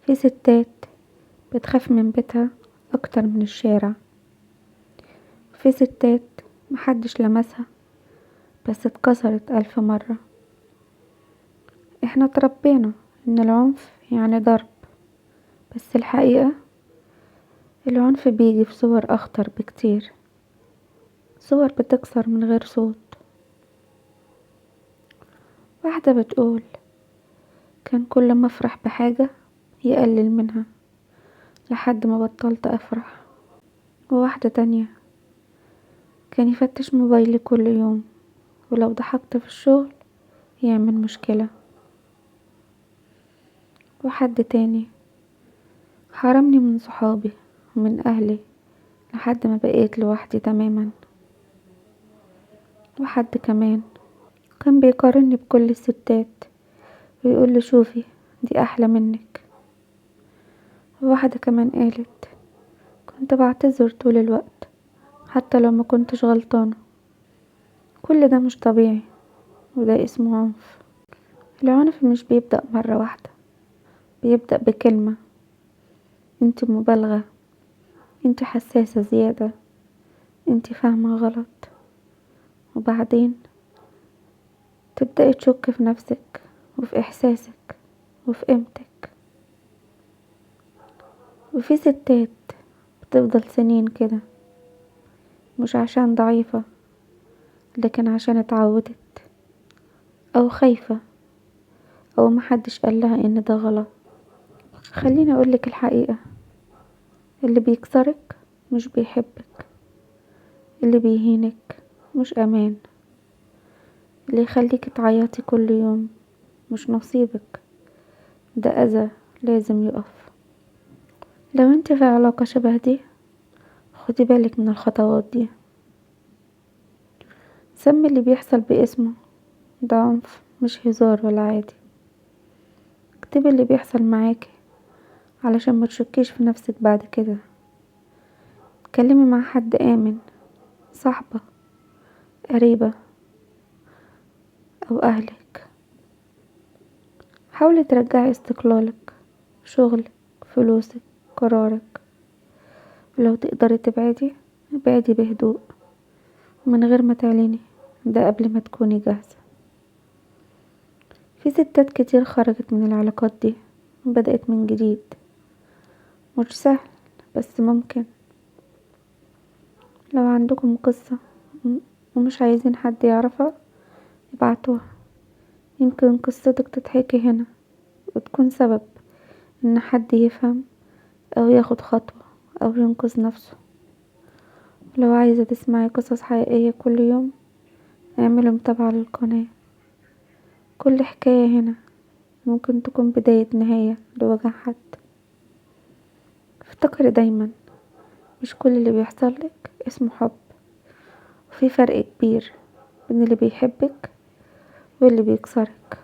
في ستات بتخاف من بيتها أكتر من الشارع. في ستات محدش لمسها بس اتكسرت 1000 مرة. احنا اتربينا ان العنف يعني ضرب، بس الحقيقة العنف بيجي في صور أخطر بكتير، صور بتكسر من غير صوت. واحدة بتقول كان كل ما افرح بحاجة يقلل منها لحد ما بطلت افرح. وواحدة تانية كان يفتش موبايلي كل يوم، ولو ضحكت في الشغل يعمل مشكلة. وحد تاني حرمني من صحابي ومن أهلي لحد ما بقيت لوحدي تماما. وحد كمان كان بيقارني بكل الستات ويقول لي شوفي دي أحلى منك. وواحدة كمان قالت كنت بعتذر طول الوقت حتى لو ما كنتش غلطانة. كل ده مش طبيعي، وده اسمه عنف. العنف مش بيبدأ مرة واحدة، بيبدأ بكلمة: انت مبالغة، انت حساسة زيادة، انت فاهمة غلط. وبعدين تبدأي تشك في نفسك وفي إحساسك وفي قيمتك. وفي ستات بتفضل سنين كده، مش عشان ضعيفة، لكن عشان اتعودت أو خايفة أو محدش قالها إن ده غلط. خليني أقولك الحقيقة، اللي بيكسرك مش بيحبك، اللي بيهينك مش أمان، اللي يخليك تعيطي كل يوم مش نصيبك، ده أذى لازم يقف. لو انت في علاقة شبه دي خدي بالك من الخطوات دي. سمي اللي بيحصل باسمه، ده عنف مش هزار ولا عادي. اكتبي اللي بيحصل معاكي علشان ما تشكيش في نفسك بعد كده. اتكلمي مع حد آمن، صاحبة، قريبة، أو أهلك. حاولي ترجعي استقلالك، شغلك، فلوسك، قرارك. ولو تقدري تبعدي ابعدي بهدوء من غير ما تعلني ده قبل ما تكوني جاهزة. في ستات كتير خرجت من العلاقات دي وبدأت من جديد. مش سهل بس ممكن. لو عندكم قصة ومش عايزين حد يعرفها ابعتوها، يمكن قصتك تتحكي هنا وتكون سبب ان حد يفهم او ياخد خطوة او ينقذ نفسه. لو عايزة تسمعي قصص حقيقية كل يوم اعملي متابعة للقناة. كل حكاية هنا ممكن تكون بداية نهاية لوجع حد. افتكري دايما مش كل اللي بيحصل لك اسمه حب، وفي فرق كبير بين اللي بيحبك واللي بيكسرك.